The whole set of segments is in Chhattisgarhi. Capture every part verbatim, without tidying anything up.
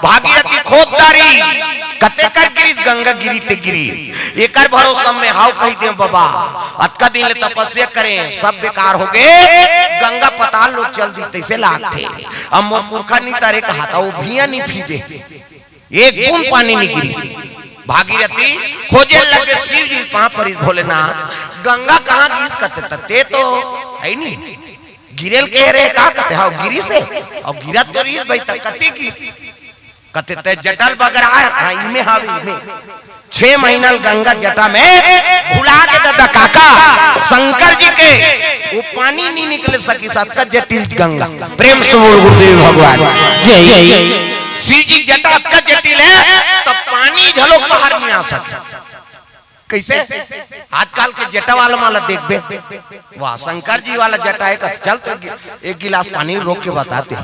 भागीरथी खोद डारिस, कते कर गिरिस, गंगा गिरी ते गिरी। एकर भरोसा में हव कहि देंव बबा, अतका दिन ले तपस्या करेंव, सब बेकार होगे, गंगा पताल लोक चल दिस तइसे लागथे। अब मोर पुरखा नइ तरे कहाथे, ओ भुइयां नइ भीजे, एक बूंद पानी नइ गिरिस। भागीरथी खोजे लगे, शिव जी पांव परिस, भोलेनाथ, गंगा कहां गिस? कथे, त तें तो हस नहीं, गिरे ल कहे रहे का? कथे, हव, गिरिस हे। अउ गिरत तो रिहिस भई, त कति गिस? कथे, तें जटा ल बगरा, हां, इमे हवे, इमे। छह महीना ले गंगा जटा में भुला गे ददा काका, शंकर जी के, ओ पानी नइ निकले सकिस, अतका जटिल गंगा। प्रेम से बोल गुरुदेव भगवान। जय। शिव जी जटा अतका जटिल हे, त पानी घलो बाहर नइ आ सके। कइसे? आजकल के जटा वाला मन ला देखबे, वाह, शंकर जी वाला जटा हे, कथे, चल तो एक गि-, एक गिलास पानी रोक के बता तें।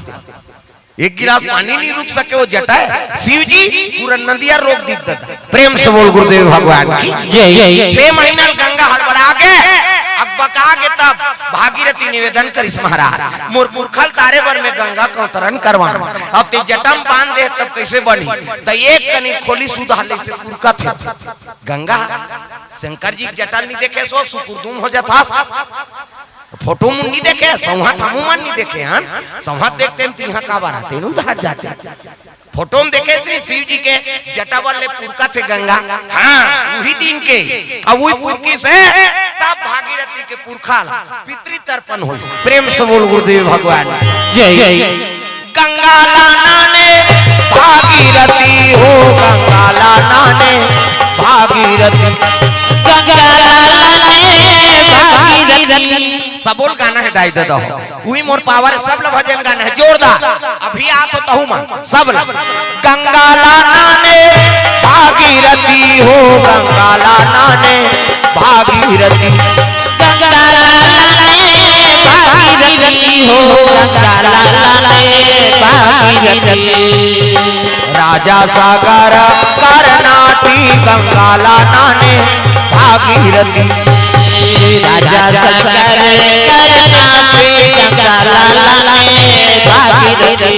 एक गिलास पानी नइ रुक सके ओ जटा हे। शिव जी पूरा नदिया रोक दिस ददा। प्रेम से बोल गुरुदेव भगवान की। जय। छह महीना ले गंगा हड़बड़ा गे, अकबका गे, तब भागीरथी निवेदन करिस, महाराज, मोर पुरखा ल तारे बर में गंगा के अवतरण करवांव, अब तें जटा म बांध दे तब कइसे बनही? त एक कनी खोलिस, सुधा ले से पुरकत हे गंगा। शंकर जी के जटा ल नइ देखे हस, सुकुरदुम हो जाथस। फोटो म नइ देखे, सौंहत हमू मन नइ देखे हन। सौंहत देखतेन त इहां काबर आतेन, उधार जातेन। फोटो म देखे हस शिव जी के जटा बर ले पुरकत हे गंगा। हां, उही दिन के, अब उही पुरकिस हे, तब भागीरथी के पुरखा ला पितृ तर्पण होइस। प्रेम से बोल गुरुदेव भगवान। जय। गंगा लाना ने भागीरथी हो, गंगा लाना ने भागीरथी। गंगा लाना ने भागीरथी। सबो ल गाना हे दाई ददा हो, उही मोर पावर हे, सब ला भजन गाना हे जोरदार। अभी आत हो तहू मन, सब ला। गंगा लाना ने भागीरथी हो, गंगा लाना ने भागीरथी। गंगा लाना ने भागीरथी हो, गंगा लाना ने भागीरथी। राजा सागर करनाथी, गंगा लाना ने भागीरथी। राजा सागर करनाथी, गंगा लाना ने भागीरथी।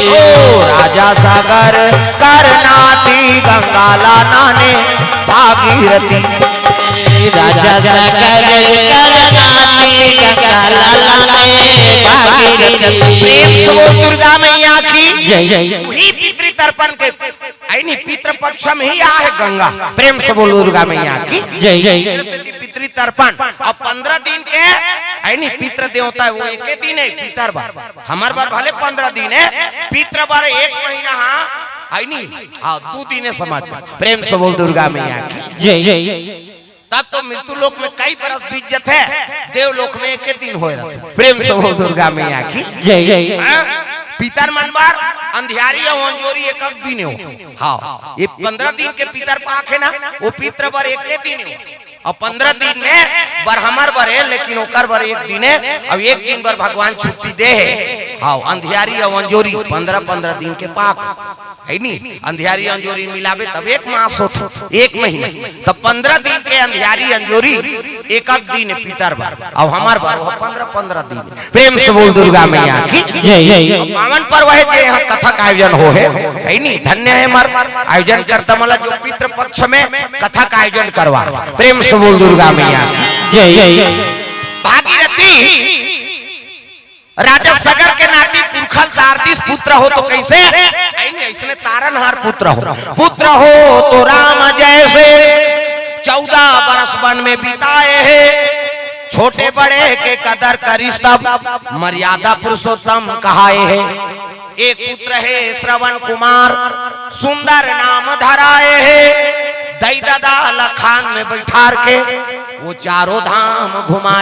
ओ राजा सागर करनाथी, गंगा लाना ने भागीरथी। राजा सागर करनाथी, गंगा लाना ने भागीरथी। प्रेम से बोल दुर्गा मैया की। जय, जय। उही पितृ तर्पण के, अइ नहीं, पितृपक्ष में ही आहे गंगा। प्रेम से बोल दुर्गा मैया की। जय, जय। पितृ से पितृ तर्पण। अब पंद्रह दिन के, अइ नहीं, पितृ देवता हे, ओ एके दिन हे पितर बर। हमर बर भले पंद्रह दिन हे, पितर बर एक महीना, हां, हे नहीं? हां, दू दिन हे समाज में। प्रेम से बोल दुर्गा मैया की। जय, जय। तब तो मृत्यु लोक में कई बरस बीत जथे, देव लोक में एके दिन होय रथे। प्रेम से बोल दुर्गा मैया की। जय, जय। हां? पितर मन बर अंधियारी अउ अंजोरी एक एक दिन हो। हां, ये पंद्रह दिन के पितर पाख हे ना, ओ पितर बर एके दिन हो। अउ पंद्रह दिन में बर हमर बर हे, लेकिन ओकर बर एक दिन हे। अब एक दिन बर भगवान छुट्टी दे हे। हां, अंधियारी अउ अंजोरी पंद्रह पंद्रह दिन के पाख, हे नी? अंधियारी अंजोरी मिलाबे तब एक मास होथे, एक महीना। तब पंद्रह दिन के अंधियारी अंजोरी एक एक दिन पितर बर, अउ हमर बर ओ पंद्रह पंद्रह दिन। प्रेम से बोल दुर्गा मैया की। जय, जय। अउ पावन पर्व हे जे इहां कथा के आयोजन हो हे, हे नी? धन्य हे हमर आयोजन करता मन ला जो पितृ पक्ष में कथा के आयोजन करवा। प्रेम से बोल दुर्गा मैया की। जय, जय। भागीरथी राजा सगर के नाती पुरखा ल तार दिस, पुत्र हो तो कइसे? हे नी, अइसने तारनहार पुत्र हो। पुत्र हो तो राम जैसे, चौदह बरस वन में बिताए हे। छोटे बड़े के कदर करिस तब, मर्यादा पुरुषोत्तम कहाए हे। एक पुत्र हे श्रवण कुमार, सुंदर नाम धराए हे। दई ददा ल खान में बइठार के, ओ चारों धाम घुमाए